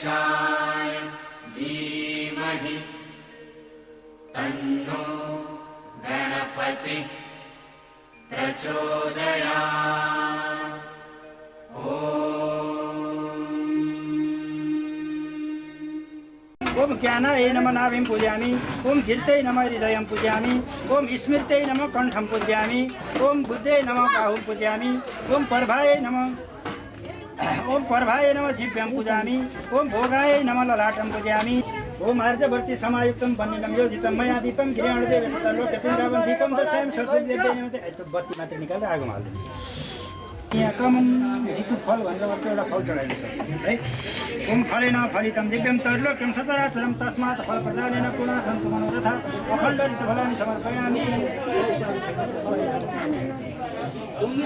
गणेशाय धीमहि तन्नो गणपति प्रचोदयात्। ओम ज्ञानाय नमः नाभिं पूजयामि। ओम धीर्तै नमः हृदयं पूजयामि। ओम स्मृत्यै नमः कण्ठं पूजयामि। ओम बुद्धै नमः बाहुं पूजयामि। ओम पर्भाय नमः जिह्वां पूजयामि। ओम भोगाय नमः ललाटं पूजयामि। ओम आर्जवर्ती समायुक्तं वह्निनं योजितं मया दीपं गृहाणदेव सतलोक्यतिन्द्रावं दीपं दर्शयामि सरस्वती देवी नमः। त्यो बत्ती मात्र निकालेर आगोमा हाल्दिनु। यहाँ कमम ऋतु फल भनेर एउटा फल चढाइन्छ है। ओम फलेन फलितं दिव्यं तैर्लोक्यं सचराचरं तस्मात् फलप्रदानेन पुनः सन्तु मनोरथा अखण्ड ऋतुफलानि समर्पयामि।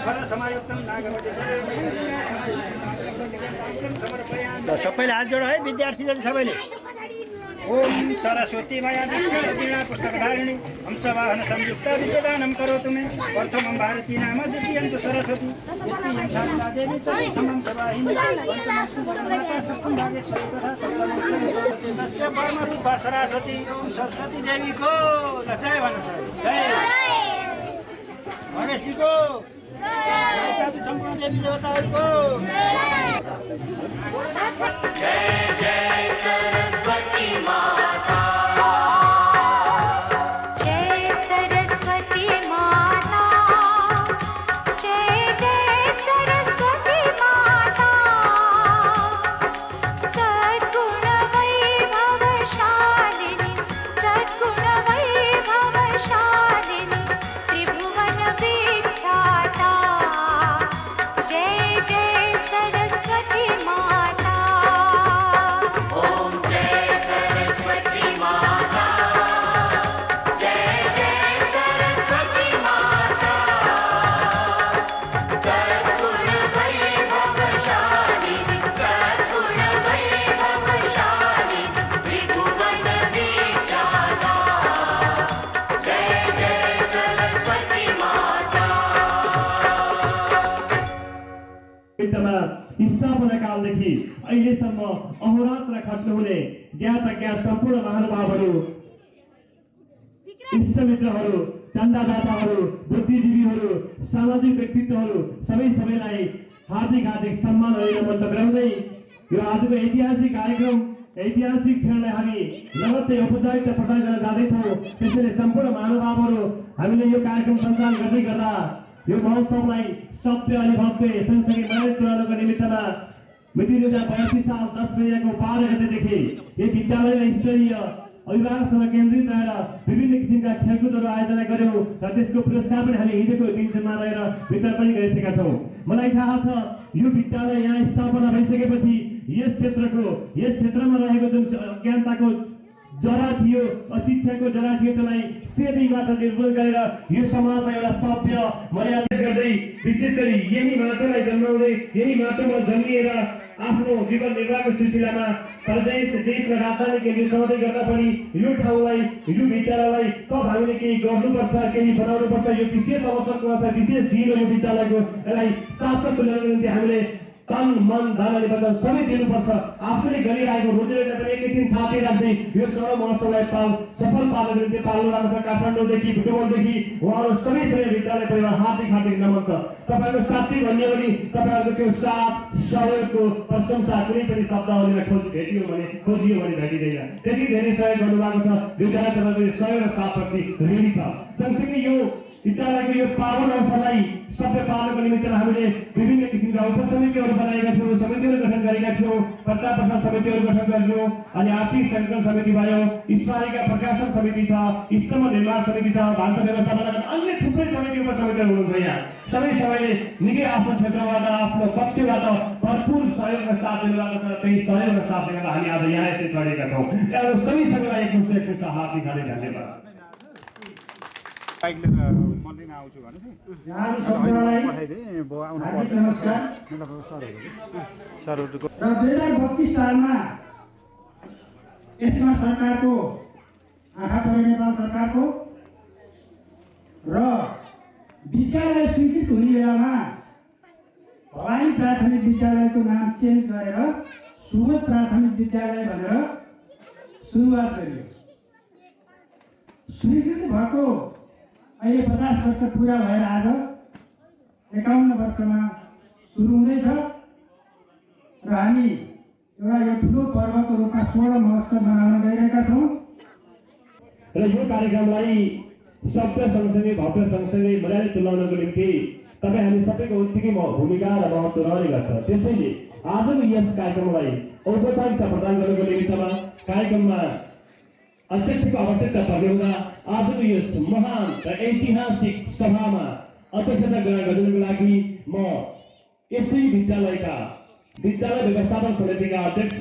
फल समायुक्तं नागवटी सबैले हात जोड है विद्यार्थी जति सबैले। ओम सरस्वती मया दृष्टा वीणा पुस्तकधारिणी हंसवाहन संयुक्ता विद्यादानं करोतु मे। प्रथमं भारती नाम द्वितीयं च सरस्वती तृतीयं शारदा देवी चतुर्थं सवाहिनी पंचमं सुब्रह्मण्यता षष्ठं भागेश्वरी तथा सप्तमं सरस्वती तस्य परमरूपा सरस्वती। ओम सरस्वती देवी को जय भन्नु जय गणेशजी को जय साधु सम्पूर्ण देवी देवताहरूको जय जय सरस्वती माता। जय सरस्वती माता। जय जय सरस्वती माता। सद्गुण वैभवशालिनी सद्गुण वैभवशालिनी त्रिभुवन विख्याता। जय जय सरस्वती माता। ओम जय सरस्वती माता। जय जय सरस्वती माता। सद्गुण वैभवशालिनी सद्गुण वैभवशालिनी त्रिभुवन विख्याता। जय जय सरस्वती माता। मा स्थापना कालदेखि अहिलेसम्म अहोरात्र खट्नुहुने ज्ञात अज्ञात सम्पूर्ण महानुभावहरू, इष्टमित्रहरू, चन्दादाताहरू, बुद्धिजीवीहरू, सामाजिक व्यक्तित्वहरू सबैलाई हार्दिक सम्मान र नमन टक्राउँदै यो आजको ऐतिहासिक कार्यक्रम ऐतिहासिक क्षणलाई हामी लगत्तै औपचारिकता प्रदान गर्न जाँदैछौँ। त्यसैले सम्पूर्ण महानुभावहरू हामीले यो कार्यक्रम सञ्चालन गर्दै गर्दा यो महोत्सवलाई सत्य अनि भव्य सँगसँगै मर्यादित तुल्याउनको निमित्तमा मिति 2082 साल 10 महिनाको 12 गतेदेखि यो विद्यालयलाई स्तरीय अभिभावकसँग केन्द्रित रहेर विभिन्न किसिमका खेलकुदहरू आयोजना गर्यौँ र त्यसको पुरस्कार पनि हामी हिजोको दिनमा रहेर वितरण पनि गरिसकेका छौँ। मलाई थाहा छ यो विद्यालय यहाँ स्थापना भइसकेपछि यस क्षेत्रमा रहेको जुन अज्ञानताको जरा थियो, अशिक्षाको जरा थियो, त्यसलाई फेरि मात्र निर्मूल गरेर यो समाजमा एउटा सभ्य मर्यादा गर्दै विशेष गरी यही माटोलाई जन्माउँदै यही माटोमा जन्मिएर आफ्नो जीवन निर्वाहको सिलसिलामा प्रदेश देश र राजधानी केन्द्रित सहदै गर्दा पनि यो ठाउँलाई यो विद्यालयलाई कब हामीले केही गर्नुपर्छ, केही बनाउनुपर्छ, यो विशेष अवसरको अथवा विशेष दिन यो विद्यालयको यसलाई सार्थक तुल्याउनको निम्ति हामीले तन मन धन अनि वचन सबै दिनुपर्छ। आफूले गरिरहेको रोजीरोटी पनि एकैछिन थापी राख्दै यो सडक महोत्सवलाई सफल पार्नको निम्ति पाल्नु भएको छ। काठमाडौँदेखि बुटवलदेखि उहाँहरू सबै विद्यालय परिवार हार्दिक नमन छ। तपाईँको साथी भन्यो भने तपाईँहरूको त्यो साथ सहयोगको प्रशंसा कुनै पनि शब्दहरूले खोजियो भने भेटिँदैन। त्यति धेरै सहयोग गर्नुभएको छ। विद्यालय तपाईँको सहयोग र साथप्रति ऋणी छ। सँगसँगै यो विद्यालयको यो पावन अवसरलाई सभ्य पार्नको निमित्त हामीले विभिन्न किसिमका उपसमितिहरू बनाएका थियौँ, समितिहरू गठन गरेका थियौँ, प्रचार प्रसार समितिहरू गठन गरियो, अनि आर्थिक सङ्कलन समिति भयो, स्मारिका प्रकाशन समिति छ, स्तम्भ निर्माण समिति छ, भाषा व्यवस्थापन अन्य थुप्रै समिति उपसमितिहरू हुनुहुन्छ। यहाँ सबैले निकै आफ्नो क्षेत्रबाट आफ्नो पक्षबाट भरपुर सहयोग र साथ दिनुभएको छ। त्यही सहयोग र साथ दिएर हामी आज यहाँ यसरी गरेका छौँ। त्यहाँबाट सबैलाई एकमुष्ट हार्दिक धन्यवाद। मन्दिरमा आउँछु भने पठाइदिएँ आउनु पर्दैन। 2032 सालमा यसमा सरकारको आँखा परे नेपाल सरकारको र विद्यालय स्वीकृत हुने बेलामा भवानी प्राथमिक विद्यालयको नाम चेन्ज गरेर सुबोध प्राथमिक विद्यालय भनेर सुरुवात गरियो। स्वीकृति भएको अहिले 50 वर्ष पुरा भएर आज 51 वर्षमा सुरु हुँदैछ र हामी एउटा यो ठुलो पर्वको रूपमा स्वर्ण महोत्सव मनाउन गइरहेका छौँ र यो कार्यक्रमलाई शब्द सँगसँगै भव्य सँगसँगै मर्यादा तुल्याउनको निम्ति तपाईँ हामी सबैको उत्तिकै भूमिका र महत्त्व रहने गर्छ। त्यसैले आजको यस कार्यक्रमलाई औपचारिकता प्रदान गर्नको निमित्तमा कार्यक्रममा अध्यक्षको आवश्यकता पर्ने हुँदा आजको यस महान र ऐतिहासिक सभामा अध्यक्षता ग्रहण गर्नको लागि म यसै विद्यालयका विद्यालय व्यवस्थापन समितिका अध्यक्ष,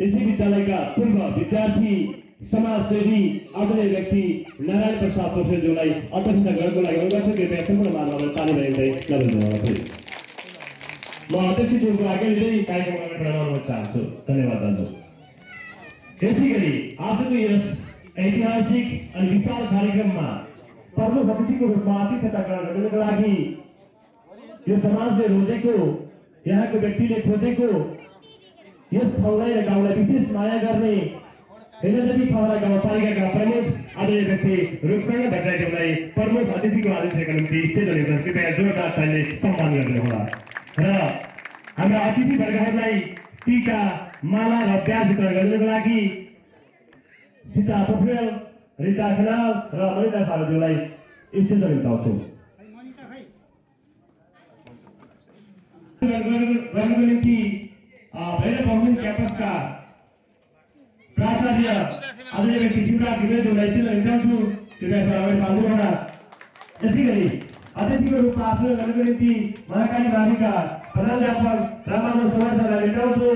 यसै विद्यालयका पूर्व विद्यार्थी, समाजसेवी आदरणीय व्यक्ति नारायण प्रसाद पोखरेलज्यूलाई अध्यक्षता गर्नको लागि अनुरोध गर्छु। कृपया सम्पूर्ण मानवलाई ताली बजाउँदै नबोल्नुहोला। म अध्यक्षज्यूको आज्ञा लिँदै कार्यक्रम अगाडि बढाउन चाहन्छु। धन्यवाद दाजु। यसै गरी आजको यस ऐतिहासिक अनि विशाल कार्यक्रममा प्रमुख अतिथिको रूपमा आतिथ्यता ग्रहण गर्नको लागि यो समाजले रोजेको, यहाँको व्यक्तिले खोजेको, यस ठाउँलाई र गाउँलाई विशेष माया गर्ने हेनजती थवरा गाउँपालिकाका प्रमुख आदरणीय व्यक्ति रुक्माङ भट्टराईज्यूलाई प्रमुख अतिथिको आतिथ्यका निम्ति स्टेज निवेदन कृपया जोरदार तालीले सम्मान गर्नुहोला। र हाम्रा अतिथि वर्गहरूलाई टीका, माला र प्याज वितरण गर्नको लागि सीता पोखरेल, रिता खनाल र मनिता सालज्यूलाई स्टेज निम्ताउँछु। गर्नको निम्ति भैरव पम्बिन क्याम्पसका प्राचार्य आदरणीय व्यक्ति शिवराज घिमिरेज्यूलाई स्टेज निम्ताउँछु। कृपया सर अगाडि पाल्नुहोला। यसै गरी अतिथिको रूपमा आसन गर्नको निम्ति महाकाली माविका प्रधानाध्यापक रामानु समाजलाई निम्ताउँछु।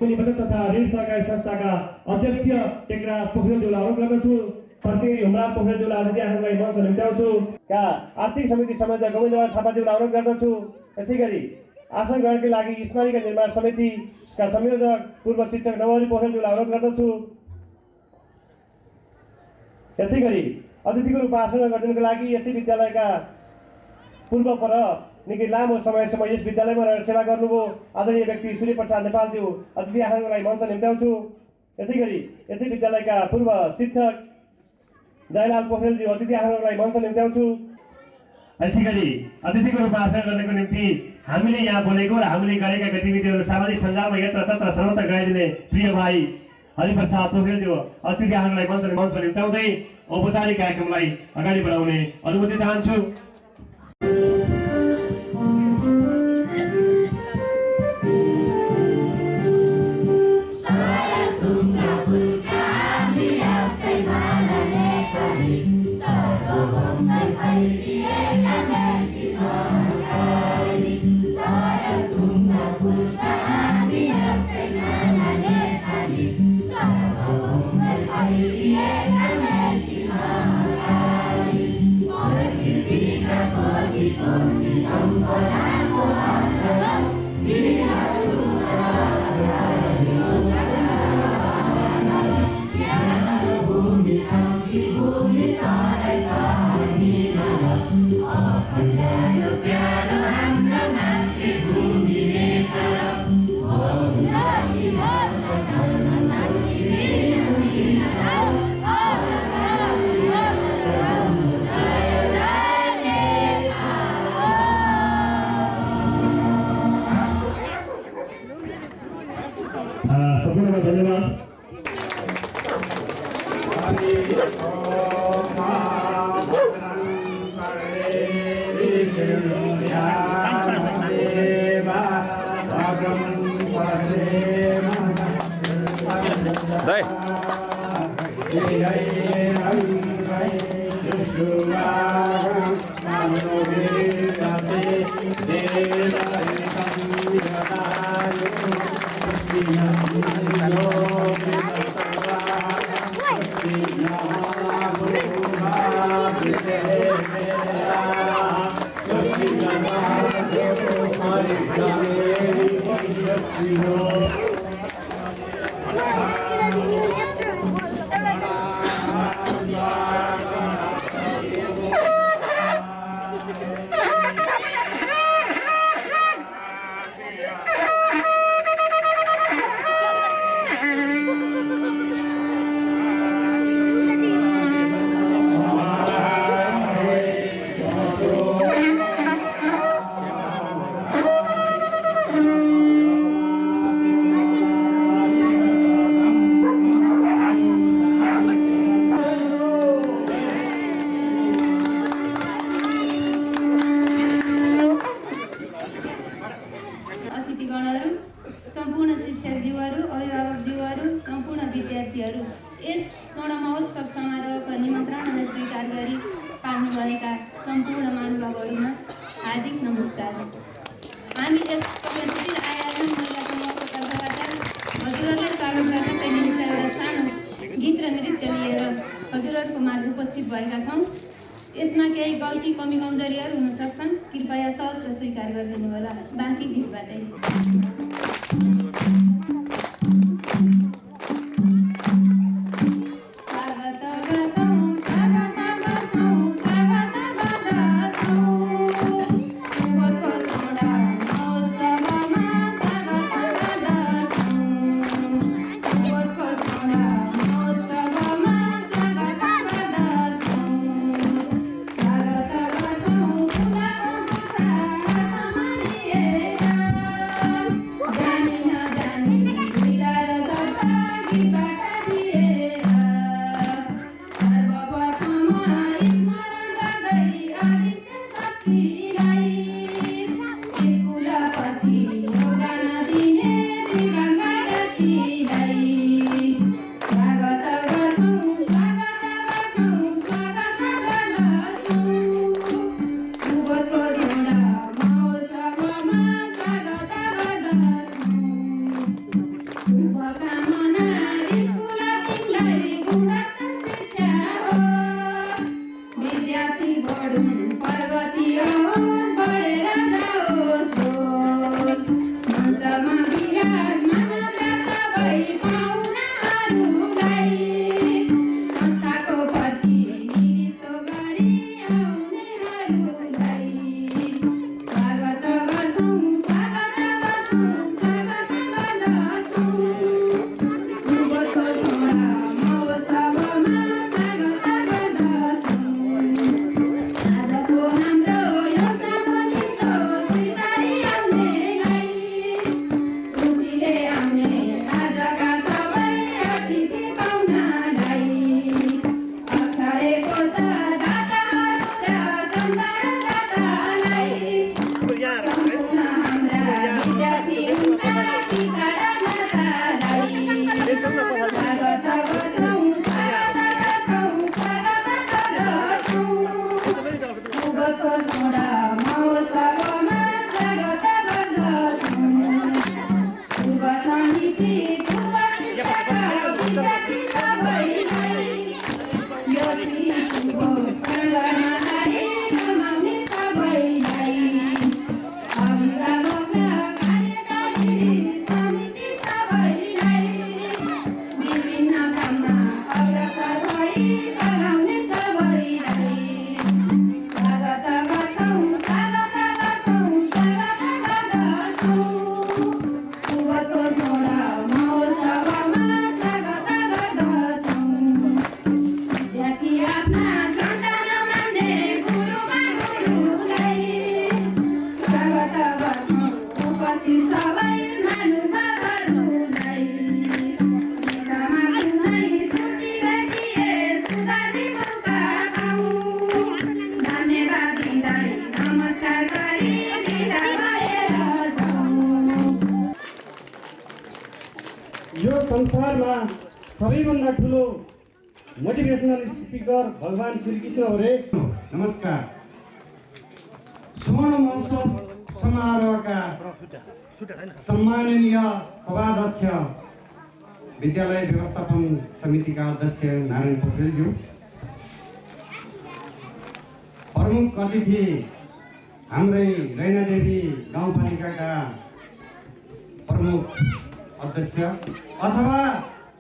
बचत तथा ऋण सहकारी संस्थाका अध्यक्ष टेकराज पोखरेलज्यूलाई अनुरोध गर्दछु। प्रतिनिधि हुमराज पोखरेलज्यूलाई अतिथि आफूलाई मञ्च निम्ताउँछु। आर्थिक समिति संयोजक गोविन्द थापाज्यूलाई अनुरोध गर्दछु। यसै गरी आसन ग्रहणका लागि स्मारिका निर्माण समितिका संयोजक पूर्व शिक्षक नवहरी पोखरेलज्यूलाई अनुरोध गर्दछु। यसै गरी अतिथिको रूपमा आसन गर्नको लागि यसै विद्यालयका पूर्व पर निकै लामो समयसम्म यस विद्यालयमा रहेर सेवा गर्नुभयो आदरणीय व्यक्ति सूर्य प्रसाद नेपालज्यू अतिथि आसनको लागि मञ्च निम्ताउँछु। यसै गरी यसै विद्यालयका पूर्व शिक्षक जयलाल पोखरेलज्यू अतिथि आसनको लागि मञ्च निम्ताउँछु। यसै गरी अतिथिको रूपमा आसन गर्नको निम्ति हामीले यहाँ बोलेको र हामीले गरेका गतिविधिहरू सामाजिक सञ्जालमा यत्रतत्र सर्वत्र गराइदिने प्रिय भाइ हरिप्रसाद पोखरेलज्यू अतिथि आसनलाई मञ्च निम्ताउँदै औपचारिक कार्यक्रमलाई अगाडि बढाउने अनुमति चाहन्छु। सम्पूर्णमा धन्यवाद। सम्पूर्ण महानुभावहरूमा हार्दिक नमस्कार। हामी यस कमिटीतिर आएर महिला समूहको तर्फबाट हजुरहरूलाई स्वागत गर्न निमित्त एउटा सानो गीत र नृत्य लिएर हजुरहरूको माझ उपस्थित भएका छौँ। यसमा केही गल्ती कमी कमजोरीहरू हुन सक्छन्, कृपया सहज र स्वीकार गरिदिनु होला। बाँकी गीतबाटै यो संसारमा सबैभन्दा ठुलो मोटिभेसनल स्पिकर भगवान श्रीकृष्ण हो रे। नमस्कार। स्वर्ण महोत्सव समारोहका सम्माननीय सभाध्यक्ष, विद्यालय व्यवस्थापन समितिका अध्यक्ष नारायण पोखरेलज्यू, प्रमुख अतिथि हाम्रै रैनादेवी गाउँपालिकाका प्रमुख अध्यक्ष अथवा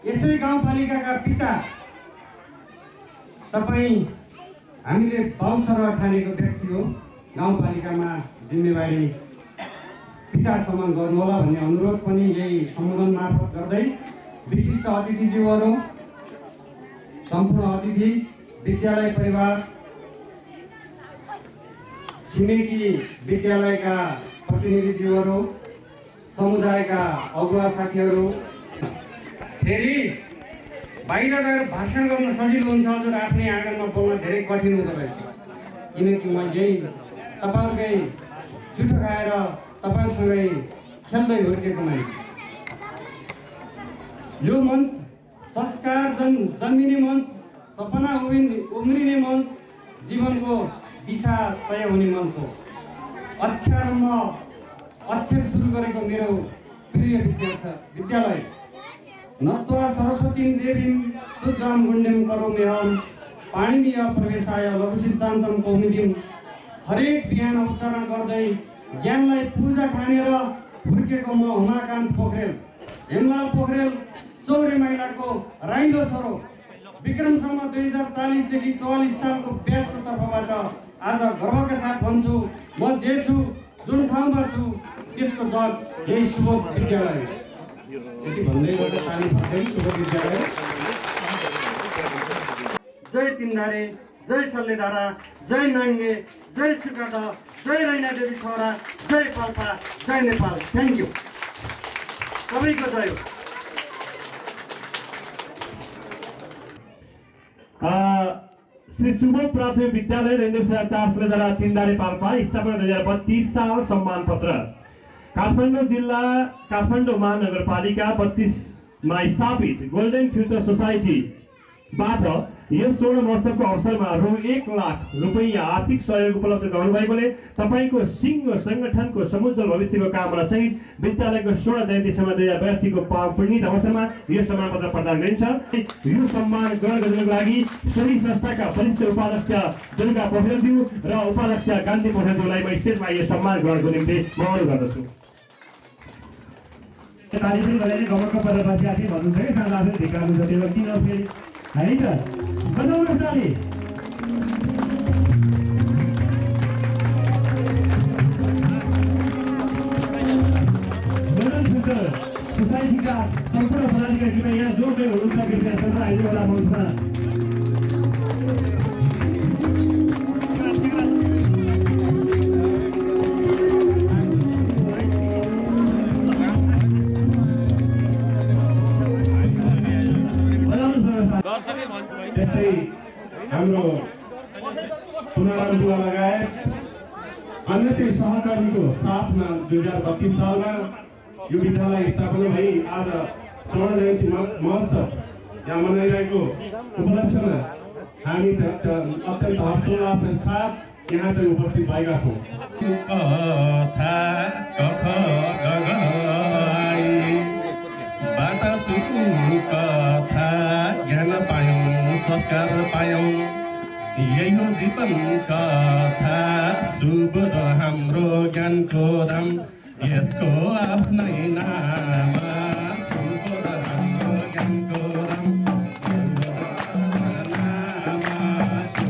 यसै गाउँपालिकाका पिता, तपाईँ हामीले बाउसर ठानेको व्यक्ति हो, गाउँपालिकामा जिम्मेवारी पिता समान गर्नुहोला भन्ने अनुरोध पनि यही सम्बोधन मार्फत गर्दै विशिष्ट अतिथिज्यूहरू, सम्पूर्ण अतिथि, विद्यालय परिवार, छिमेकी विद्यालयका प्रतिनिधिज्यूहरू, समुदायका अगुवा साथीहरू, फेरि बाहिर गएर भाषण गर्न सजिलो हुन्छ, हजुर आफ्नै आँगनमा बोल्न धेरै कठिन हुँदो रहेछ। किनकि म यही तपाईँहरूकै छिटो खाएर तपाईँसँगै खेल्दै हुर्केको मान्छे। यो मञ्च संस्कार जन्मिने मञ्च, सपना उम्रिने मञ्च, जीवनको दिशा तय हुने मञ्च हो। अक्षर सुरु गरेको मेरो प्रिय विद्यालय नत्वा सरस्वतीं देवीं शुद्धं गुण्डीं करोम्यहं पाणिनीय प्रवेशाय लघु सिद्धान्तं कौमुदीं। हरेक बिहान उच्चारण गर्दै ज्ञानलाई पूजा ठानेर हुर्केको म उमाकान्त पोखरेल, हेमलाल पोखरेल, चौरे माइलाको राइलो छोरो, विक्रमसँग 2040 देखि 44 सालको ब्याचको तर्फबाट आज गर्वका साथ भन्छु, म जे छु, जुन ठाउँमा छु, त्यसको जग यही सुबोध विद्यालय। यति भन्दै एउटा ताली बजाउँदै सुबोध विद्यालय। जय तिनधारे, जय सल्लेधारा, जय नाङ्गे, जय सुकाटा, जय रैना देवी छोरा, जय पाल्पा, जय नेपाल। थ्याङ्क यू सबैको जय हो। श्री सुबोध प्राथमिक विद्यालय रेन्देपसा 4 सल्लेधारा तिनधारे पाल्पा स्थापना 2032 साल सम्मान पत्र। काठमाडौँ जिल्ला काठमाडौँ महानगरपालिका 32 मा स्थापित गोल्डन फ्युचर सोसाइटीबाट यस स्वर्ण महोत्सवको अवसरमा रु 1 लाख रुपैयाँ आर्थिक सहयोग उपलब्ध गराउनुभएकोले तपाईँको सिङ्गो सङ्गठनको समुज्जवल भविष्यको कामना सहित विद्यालयको स्वर्ण जयन्ती सम्मान 2082 को पुण्य अवसरमा यो सम्मानपत्र प्रदान गरिन्छ। यो सम्मान ग्रहण गर्नको लागि सोही संस्थाका वरिष्ठ उपाध्यक्ष दुर्गा पोखरेलज्यू र उपाध्यक्ष गान्धी पोखरेलज्यूलाई म स्टेजमा यो सम्मान ग्रहणको निम्ति अनुरोध गर्दछु। तालिम गरेर गवर्नको पदपछि आफै भन्नुहुन्छ कि सादा आफै धिक्राउनु छ त्यो किन फेरि है त बजाउनु ताली। गोल्डन फ्युचर सोसाइटीका सम्पूर्ण पदाधिकारीमा यहाँ जो कोही हुनुहुन्छ कृपया सबै आइदिनु होला मञ्चमा। त्यस्तै हाम्रो पुनाराम बुवा लगायत अन्य चाहिँ सहकारीको साथमा 2032 सालमा यो विद्यालय स्थापना भई आज स्वर्ण जयन्ती महोत्सव यहाँ मनाइरहेको उपलक्ष्यमा हामी अत्यन्त हर्षोल्लासका साथ यहाँ चाहिँ उपस्थित भएका छौँ। कथा ज्ञान पायौँ, संस्कार पायौँ, यही हो जीवन कथा। सुबोध हाम्रो ज्ञानको धाम, यसको आफ्नै नाम। सुबोध हाम्रो ज्ञानको धाम, यसको नाम।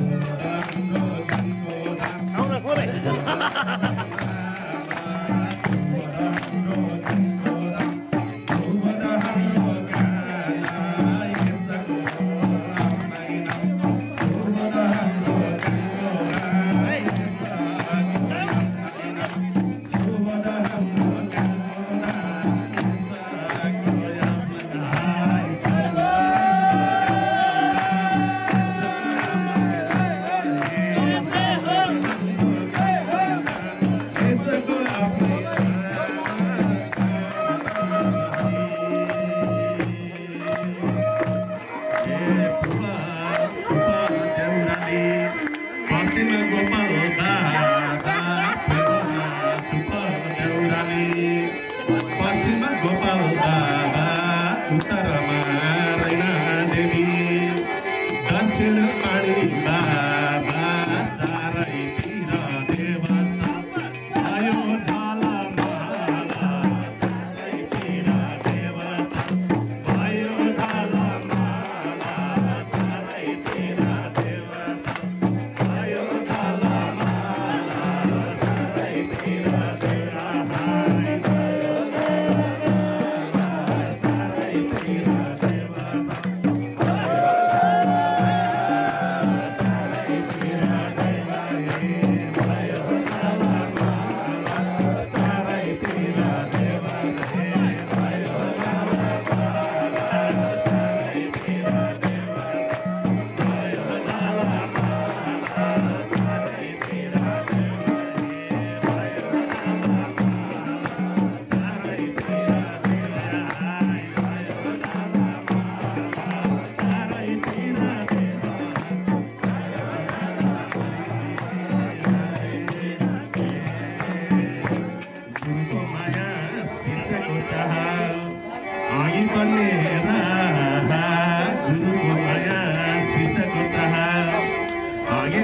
सुबोध हाम्रो ज्ञानको धाम,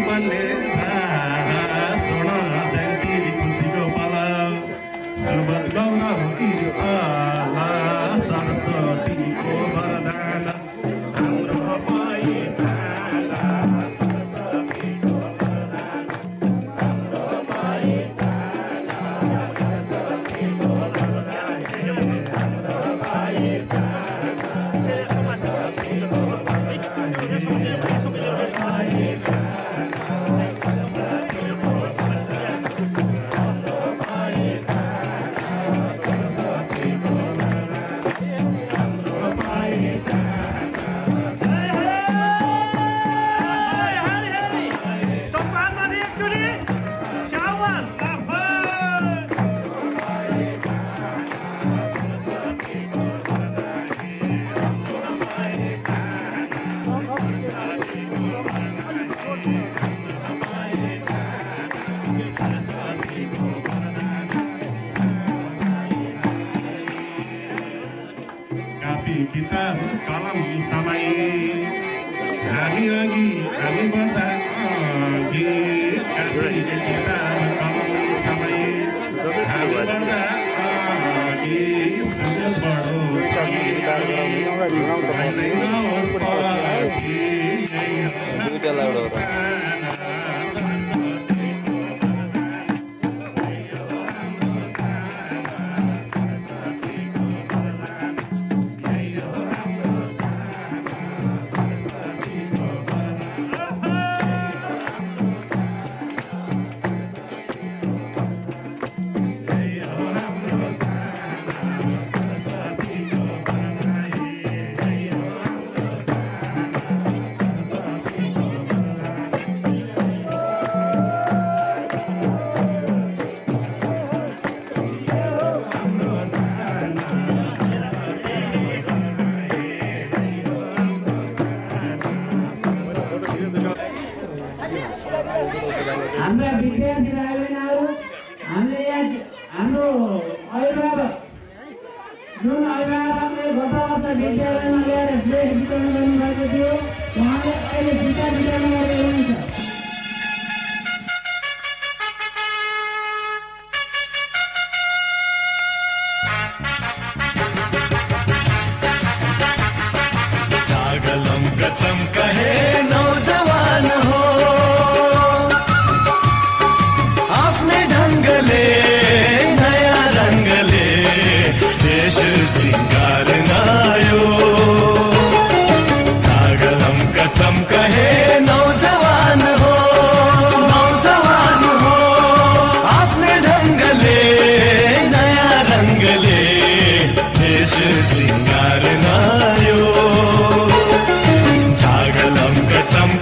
बन्ने स्वर्ण जयन्ती खुसीको पल सुबोध गौरव इर्पाला सरस्वतीको वरदान हाम्रो पहिचान सरस्वतीको वरदान हाम्रो पहिचान सरस्वतीको वरदान हाम्रो पहिचान सरस्वतीको किताब कलम समय हामी अघि हामी बढ्दा अघि कापी किताब कलम समय हामी बढ्दा अघि सुन्नुहोस् बढोस् भन्दै नहोस् पछि हाम्रा विद्यार्थी भाइ बहिनीहरू हामीले यहाँ हाम्रो अभिभावक जुन अभिभावकले गत वर्ष विद्यालयमा ल्याएर ड्रेस वितरण गर्नुभएको थियो उहाँले अहिले जुत्ता वितरण गर्दै हुनुहुन्छ। कहे नौजवान हो आफ्नै ढङ्गले नयाँ रङ्गले देश सिङ्गार नयो जागलम कचम कहे नौजवान हो आफ्नै ढङ्गले नयाँ रङ्गले देश सिङ्गार नयो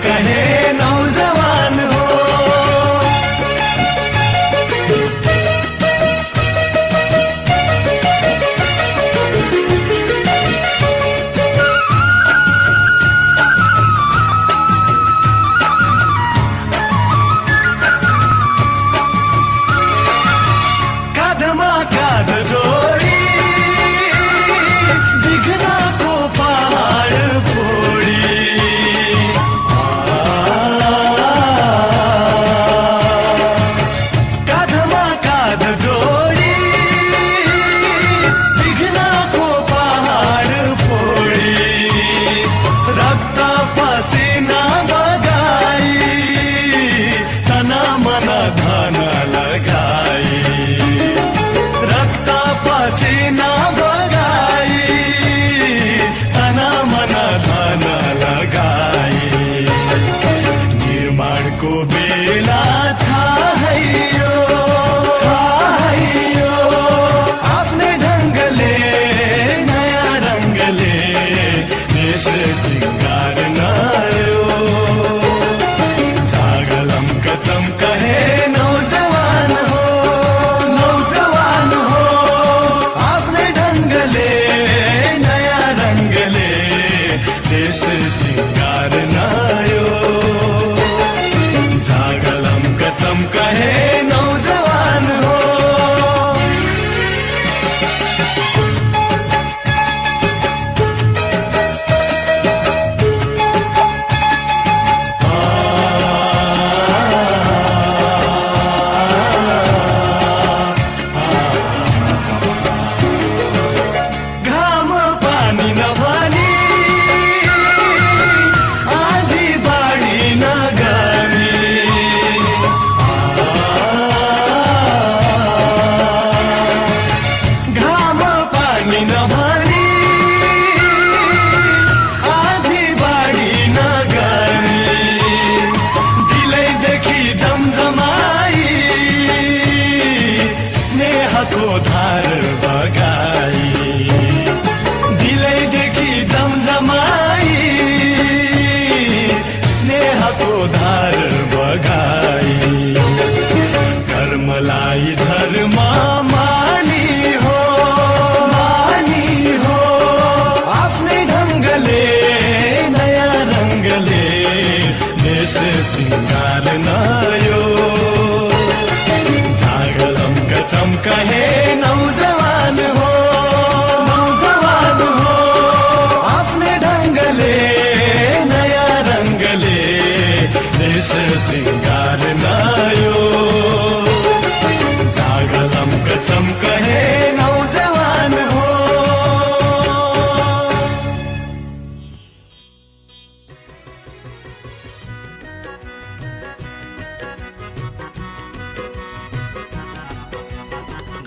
कहे नौजवान हो काँधमा काँध जोडी दिघनाको पहाड फोडी निर्माणको बेला छायो आफ्नै ढङ्गले नयाँ रङ्गले देश सिङ्गार नयो जागलम कचम कहे नौजवान हो आफ्नै ढङ्गले नयाँ रङ्गले देश सिङ्गार नयो जागलम वेश सिंगार नयो जागलमक चमक हे नौजवान हो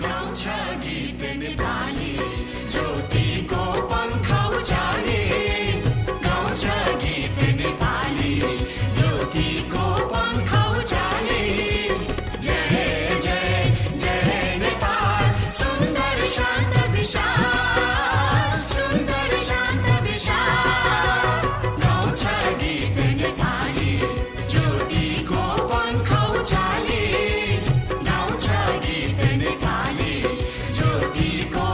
गाउँछ गीत नेपाली ज्योतिको पङ्ख उचाले गाउँछ गीत नेपाली ज्योतिको पङ्ख उचाले जय जय जय नेपाल सुन्दर शान्त विशाल सुन्दर शान्त विशाल गाउँछ गीत नेपाली ज्योतिको पङ्ख उचाले गाउँछ गीत नेपाली ज्योतिको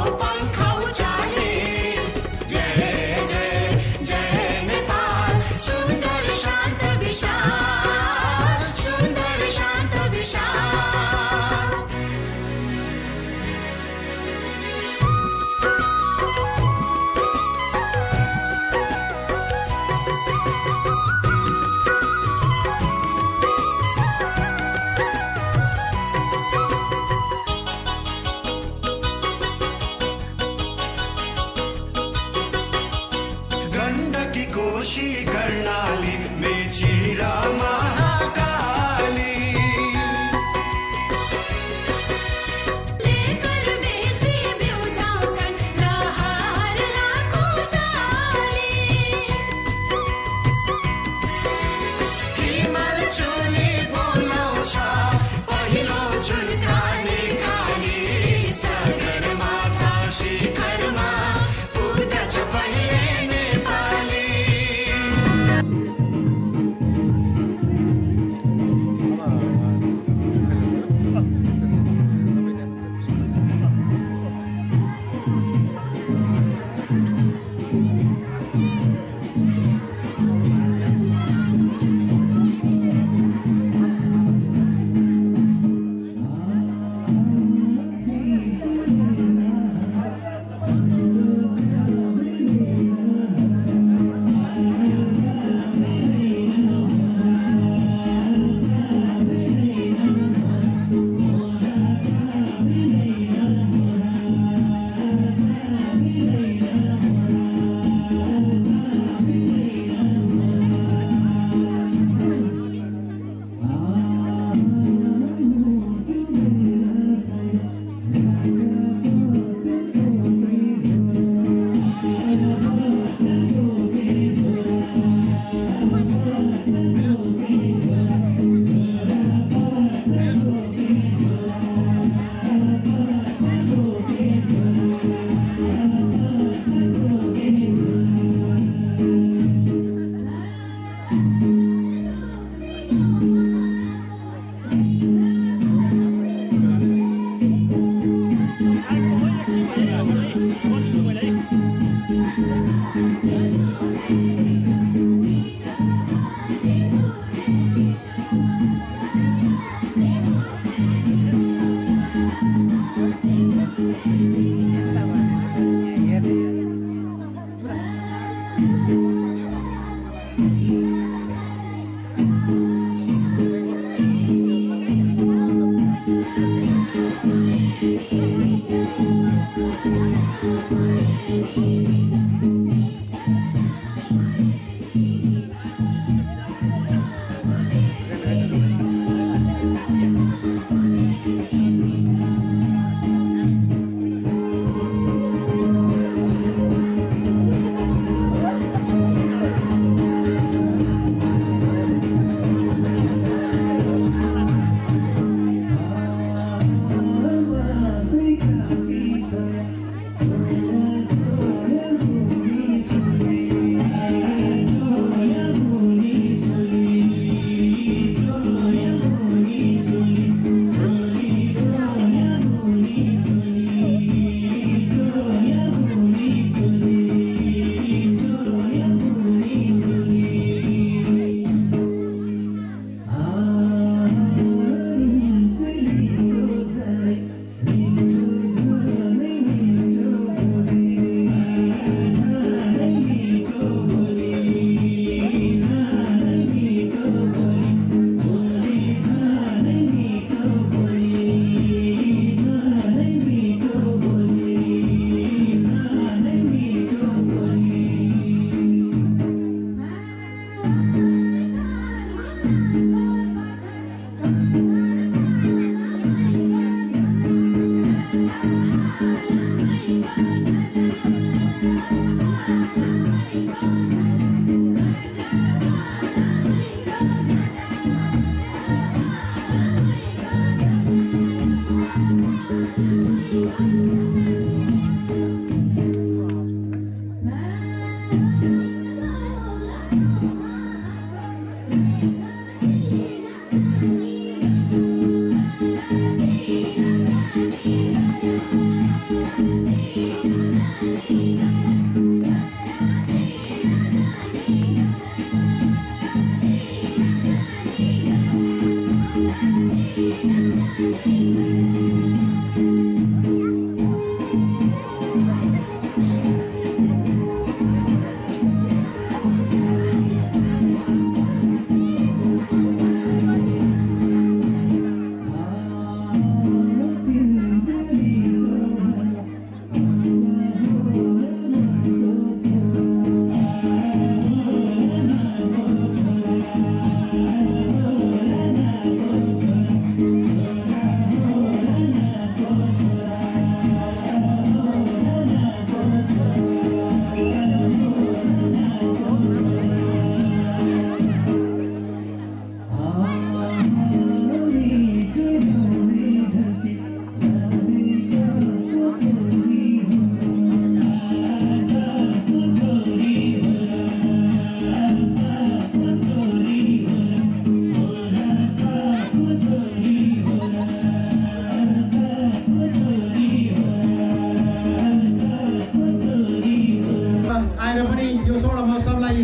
आएर पनि यो स्वर्ण महोत्सवलाई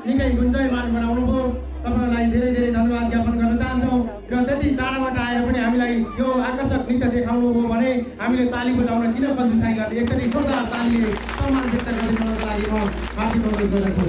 निकै गुन्जयमान बनाउनुभयो। तपाईँलाई धेरै धेरै धन्यवाद ज्ञापन गर्न चाहन्छौँ र त्यति टाढाबाट आएर पनि हामीलाई यो आकर्षक नृत्य देखाउनुभयो भने हामीले ताली बजाउन किन कन्जुसाइ गर्ने, एकचोटि जोरदार तालीले सम्मान व्यक्त गरिदिनुको लागि म हार्दिक अनुरोध गर्दछु।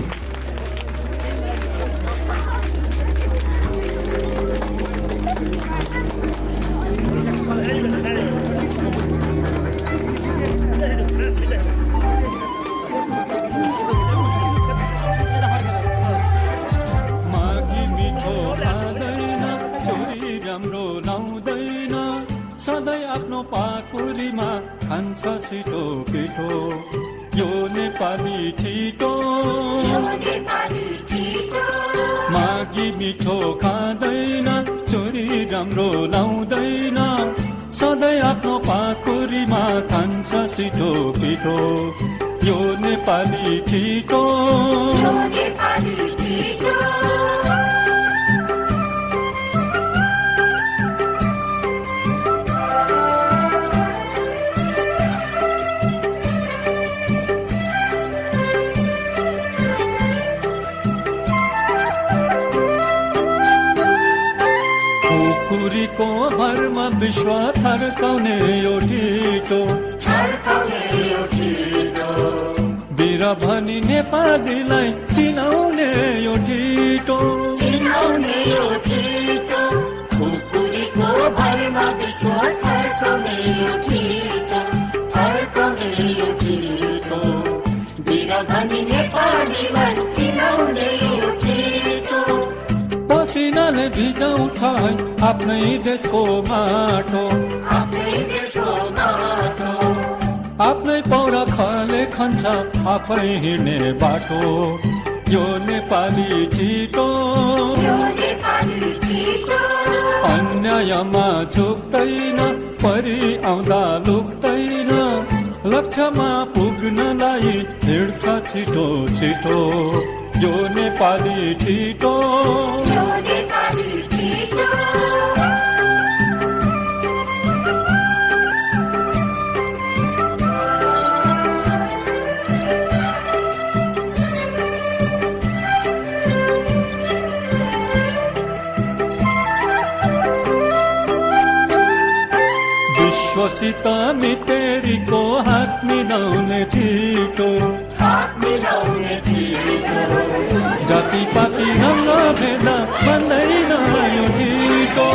सधैँ आफ्नो पाखुरीमा खान्छ सिटो पिठो यो नेपाली ठिटो मागी मिठो खाँदैन छोरी राम्रो लाउँदैन सधैँ आफ्नो पाखुरीमा खान्छ सिटो पिठो यो नेपाली ठिटो कुकुरीको भरमा विश्व थर्काउने यो ठिटो वीर भनी नेपालीलाई चिनाउने यो ठिटो कुकुरीको भरमा विश्व थर्काउने यो ठिटो वीर भनी नेपालीलाई चिनाउने यो ठिटो पसिनाले भिजाउँछ आफ्नै देशको माटो आफ्नै पौरा खले खन्छ आफै हिँड्ने बाटो यो नेपाली ठिटो अन्यायमा झुक्दैन परि आउँदा लुक्दैन लक्ष्यमा पुग्नलाई हिँड्छ छिटो छिटो यो नेपाली ठिटो विश्वसित मितेरीको हात मिलाउने ठिटो जातिपाती रङ्ग भेद भन्दैन यो ठिटो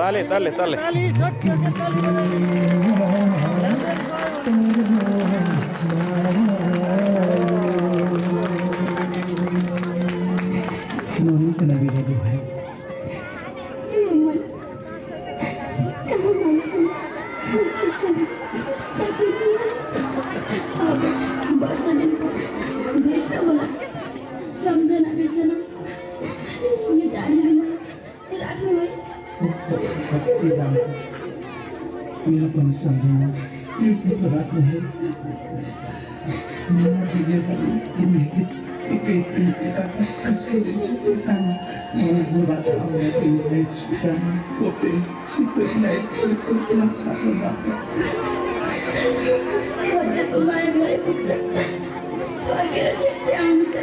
ताले ताले ताले ताली, सबके ताली बजाइए। सम्झना यो गीत राख्नु मबाट आउने तिमीलाई छुट्याउनु कोपे शीतलाई छुट्याउन सक्नु बच्चाको माया भए पुग्छ फर्केर छिट्टै आउँछ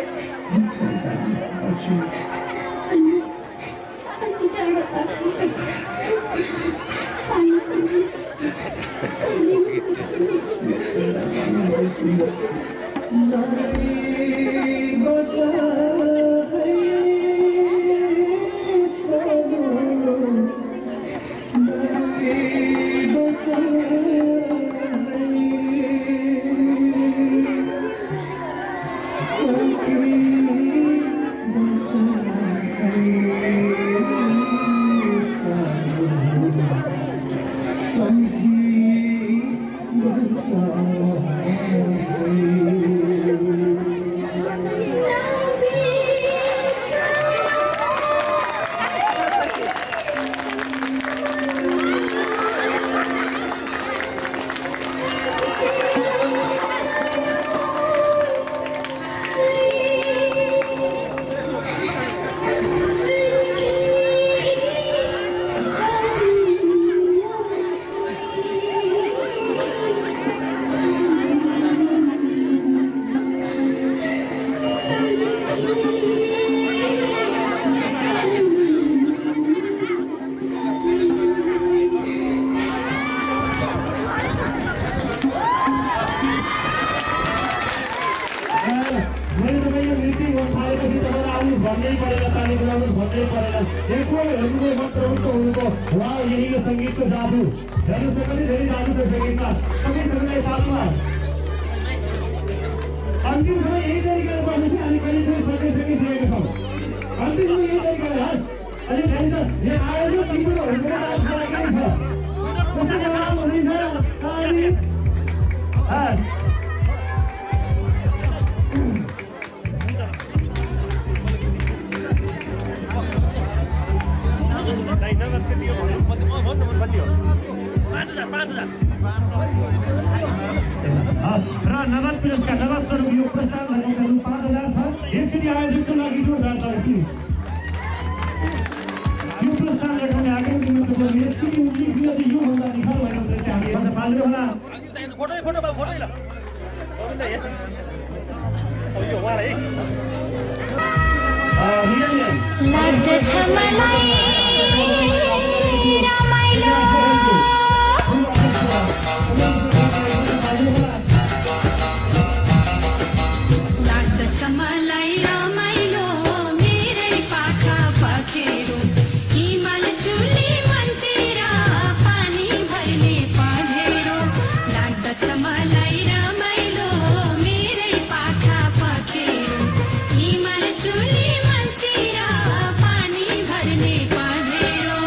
संगीतको जादु हेर्नु सक्ने धेरै जादु छ संगीतमा सबैलाई साथमा अन्तिम समय यही तरिकाले गर्नु चाहिँ हामी कहिले सकिसकेका छौँ अन्तिममा यही तरिकाले हस् अनि फेरि त यहाँ आएर तिम्रो र नगद पुरस्कार नगद स्वरूप यो प्रस्ताव गरेको 5,000 छ एकचोटि आयोजकको लागि 2,000 छ यो प्रस्ताव लेखाउने आगामी दिनमा तपाईँले यति उल्लेखनीय चाहिँ योभन्दा निखार भएर चाहिँ हामी एउटा पाल्ने होला लाग्दछ मलाई रमाइलो लाग्दछ मलाई रमाइलो मेरै पाखा पखेरो हिमाल चुली मनतिर पानी भर्ने पँधेरो लाग्दछ मलाई रमाइलो मेरै पाखा पखेरो हिमाल चुली मनतिर पानी भर्ने पँधेरो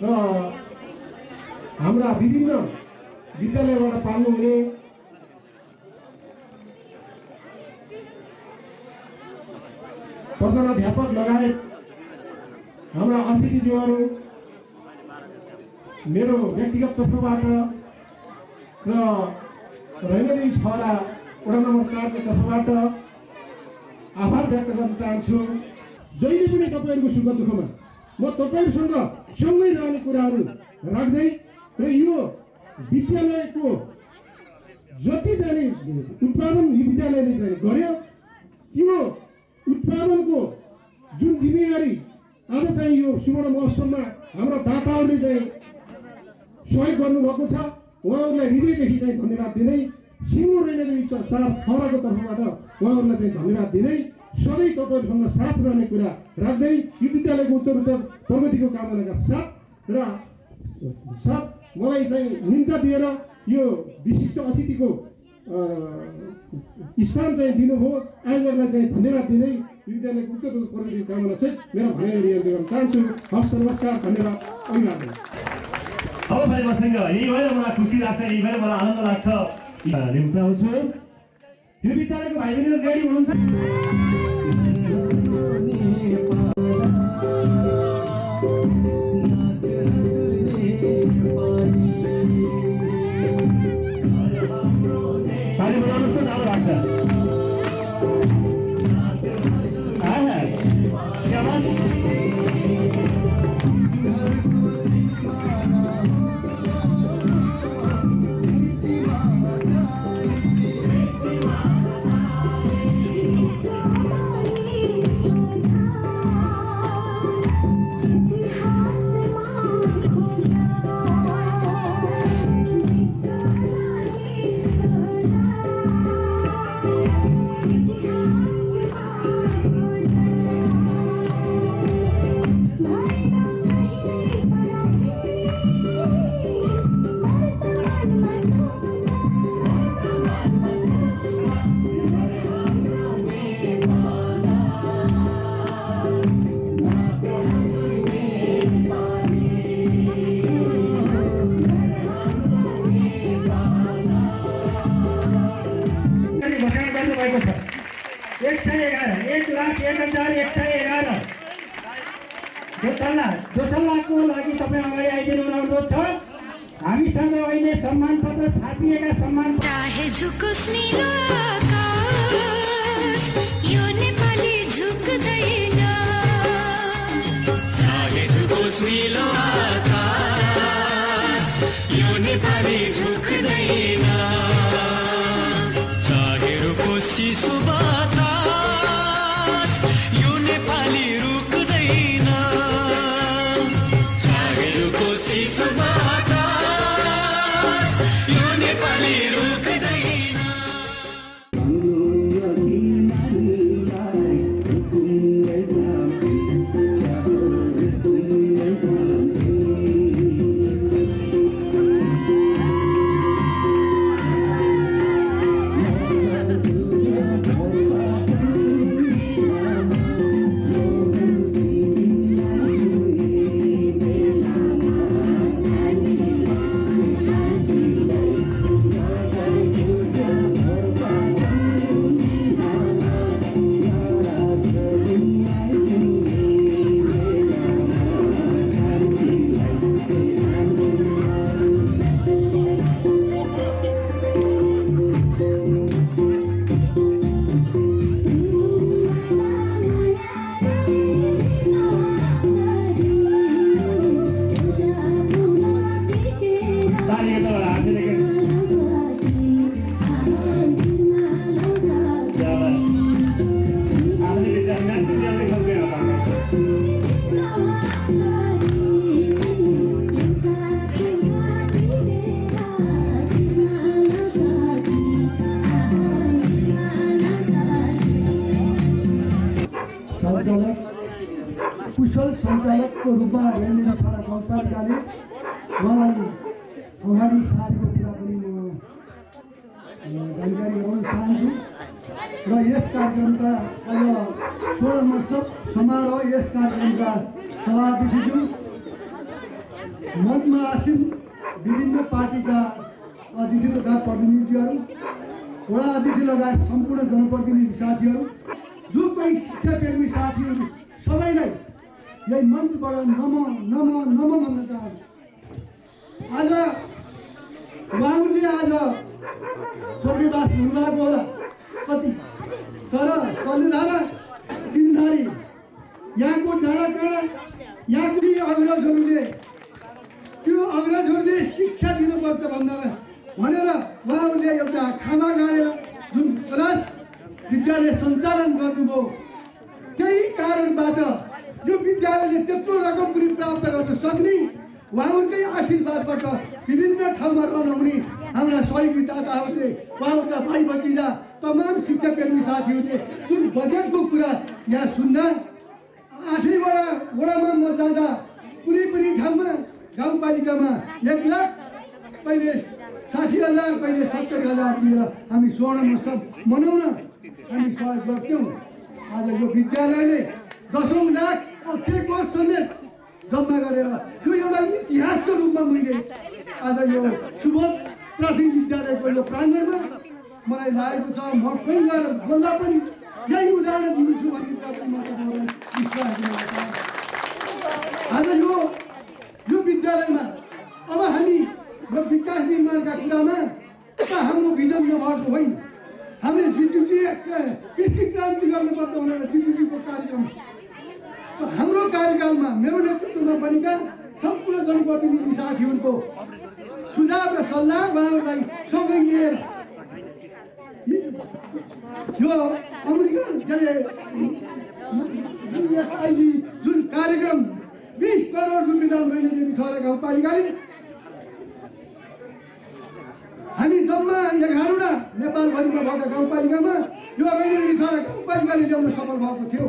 र हाम्रा विभिन्न विद्यालयबाट पाल्नुहुने प्रधानाध्यापक लगायत हाम्रा अतिथिज्यूहरू मेरो व्यक्तिगत तर्फबाट र रैनदेवी छहरा वडा नम्बर 4 को तर्फबाट आभार व्यक्त गर्न चाहन्छु। जहिले पनि तपाईँहरूको सुख दुःखमा म तपाईँहरूसँग सँगै रहने कुराहरू राख्दै र यो विद्यालयको जति चाहिँ उत्पादन यो विद्यालयले चाहिँ गर्यो त्यो उत्पादनको जुन जिम्मेवारी आज चाहिँ यो सुवर्ण महोत्सवमा हाम्रा दाताहरूले चाहिँ सहयोग गर्नुभएको छ उहाँहरूलाई हृदयदेखि चाहिँ धन्यवाद दिँदै सिङ्गो रैनदेवी 4 छहराको तर्फबाट उहाँहरूलाई चाहिँ धन्यवाद दिँदै सधैँ तपाईँहरूसँग साथ रहने कुरा राख्दै यो विद्यालयको उत्तरोत्तर प्रगतिको कामनाका साथ मलाई चाहिँ निम्ता दिएर यो विशिष्ट अतिथिको स्थान चाहिँ दिनुभयो। आयोजकलाई चाहिँ धन्यवाद दिँदै विद्यालयको उत्तरोत्तर प्रगतिको कामना चाहिँ मेरो भनाइ गर्न चाहन्छु। हस्, नमस्कार, धन्यवाद, अभिवादन। अब भाइ मसँग यही भएर मलाई खुसी लाग्छ, यही भएर मलाई आनन्द लाग्छ। निम्ताउँछु यो विद्यालयको भाइ बहिनीहरू रेडी हुनुहुन्छ? ताली बजाउनुहोस् त, राम्रो लाग्छ। दोसल्लाको लागि तपाईँ अगाडि आइदिनु अनुरोध छ। हामीसँग अहिले सम्मान पत्र छापिएका सम्मान चाहे झुकोस् नीलो आकाश, यो नेपाली झुक्दैन। चाहे झुकोस् नीलो आकाश, यो नेपाली झुक्दैन। चाहे रुकोस् चिसो बतास, यो नेपाली रुक्दैन। चाहे रुकोस् चिसो बतास, यो नेपाली रुक्दैन। कुशल सञ्चालकको रूपमा यहाँनिर सारा संस्थाले उहाँलाई अगाडि सारेको कुरा पनि म जानकारी गराउन चाहन्छु। र यस कार्यक्रमका आज स्वर्ण महोत्सव समारोह यस कार्यक्रमका सभापतिज्यू मञ्चमा आसीन विभिन्न पार्टीका अध्यक्ष तथा प्रतिनिधिहरू, वडा अध्यक्ष लगायत सम्पूर्ण जनप्रतिनिधि साथीहरू, जो कोही शिक्षाप्रेमी साथीहरू सबैलाई यही मञ्चबाट नम भन्न चाहन्छु। आज उहाँहरूले आज स्वर्गवास हुनुभएको होला कति, तर सल्लेधारा तिनधारी यहाँको डाँडाकाँडा यहाँको अग्रजहरूले शिक्षा दिनुपर्छ भनेर उहाँहरूले एउटा खामा गाडेर जुन क्लास विद्यालय सञ्चालन गर्नुभयो, त्यही कारणबाट यो विद्यालयले त्यत्रो रकम पनि प्राप्त गर्न सक्ने उहाँहरूकै आशीर्वादबाट विभिन्न ठाउँमा रहनुहुने हाम्रा सहयोगी दाताहरूले, उहाँहरूका भाइ भतिजा तमाम शिक्षाकर्मी साथीहरूले जुन बजेटको कुरा यहाँ सुन्दा 8वटा वडामा म जाँदा कुनै पनि ठाउँमा गाउँपालिकामा 1 लाख पहिले 60,000 पहिले 70,000 दिएर हामी स्वर्ण महोत्सव मनाउन हामी सहयोग गर्थ्यौँ। आज यो विद्यालयले 10औं लाख अक्षय कोष समेत जम्मा गरेर यो एउटा इतिहासको रूपमा मैले आज यो सुबोध प्राथमिक विद्यालयको यो प्राङ्गणमा मलाई लागेको छ। म कोही गएर बोल्दा पनि यही उदाहरण दिन्छु भन्ने कुरालाई म तपाईँलाई विश्वास दिलाउन चाहन्छु। आज यो विद्यालयमा अब हामी यो विकास निर्माणका कुरामा हाम्रो भिजन नभएको होइन। हामीले जिटिजी कृषि क्रान्ति गर्नुपर्छ भनेर जिटिजीको कार्यक्रम हाम्रो कार्यकालमा मेरो नेतृत्वमा बनेका सम्पूर्ण जनप्रतिनिधि साथीहरूको सुझाव र सल्लाह उहाँहरूलाई सँगै लिएर यो अमेरिकन युएसआइडी जुन कार्यक्रम 20 करोड रुपियाँ दाम रैनदेवी छहरा गाउँपालिकाले हामी जम्मा 11वटा नेपालभरिमा भएका गाउँपालिकामा यो रैनदेवी छहरा गाउँपालिकाले ल्याउन सफल भएको थियो।